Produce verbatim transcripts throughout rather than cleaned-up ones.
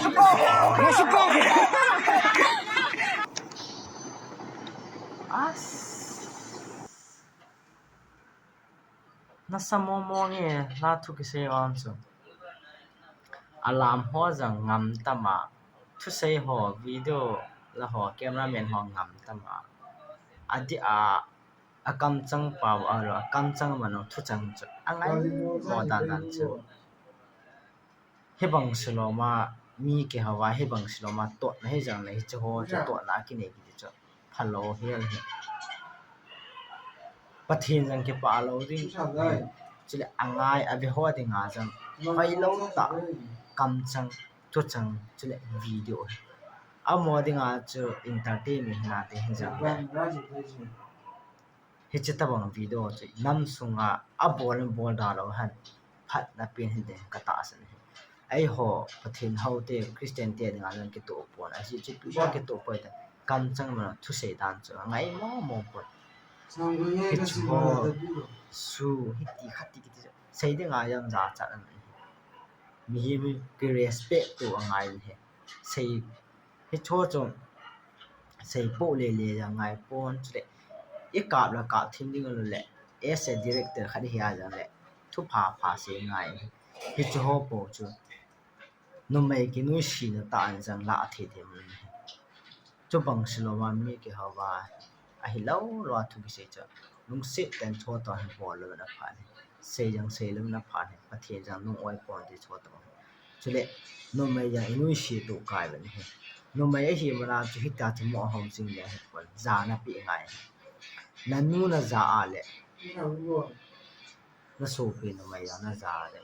Machupa! Machupa! As. Nasa momo nge la thu kisei vang chu. Alam ho jong ngam tama. Thusei ho, video la ho, cameraman ho ngam tama. Adih a, akamchang pao, alo, akamchang mano, thuchang chu. Angai mo dan dan chu. Hibang siloma, mi kihouva, hibang siloma, totna hijong le, hiche ho chu totna kinei kiti chu. Phalou hel hi. Pathen jong kipah lou ding. Chule angai, ave ho dinga jong. Phailou tah, kamchang, thuchang, chule video hi. Amaho dinga chu entertainment hina te hijong le. Hiche tabang video chu nam sunga abol in bol da lou hen. Phatna pen hiding katahsan ahi. Eiho Pathen houte, Christian te dinga jong kitoh pon. Ajeh chu ipi bol kitoh poi ta. Kamchang mano thusei dan chu angai mo mo poi. Hiche ho su hiti khati kiti sei dinga jong jachat ahi. Mihem hi kirespect to angai ahi. Sei Hiche ho chu seipoh lele jong ngai pon chule. Ikap le kap thim ding lou le. As a director khat hi a jong le. Thupha pha sei ngai. Hiche ho po chu. Numei kinuisat na tah in jong la thei thei mun. Chubang siloma mi kihouva. Ahilou lou a thu kisei chu. Lungset tah in chua tah in bol lou na pha ahi. Sei jong sei lou na pha ahi. Pathen jong nung oi pon ti chua tah. Chule, numei jong inuisat u kai ven ahi. Numei ahi mana chu hita chu mo hom jing le ahi pon. Jana pi ngai. Nanu naja a le. Nasopi numei jong naja le.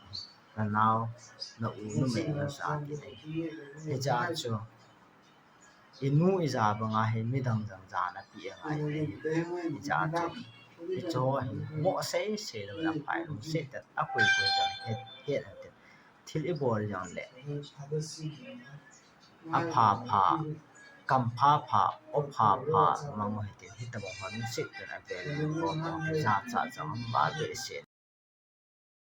Nanao, na u numei naja le. Hiche a chu. Inu ija banga hi midang jong jana pi angai. Ija chu. Hiche ho hi mo sei sei lou na pha ahi. Sei tah a koi koi jong het het. Thil ibol jong le. Apha pha, kam pha pha, o pha pha, mang u hitin, hitabang ho lungset tah in avel in bol u, jachat jong um behseh.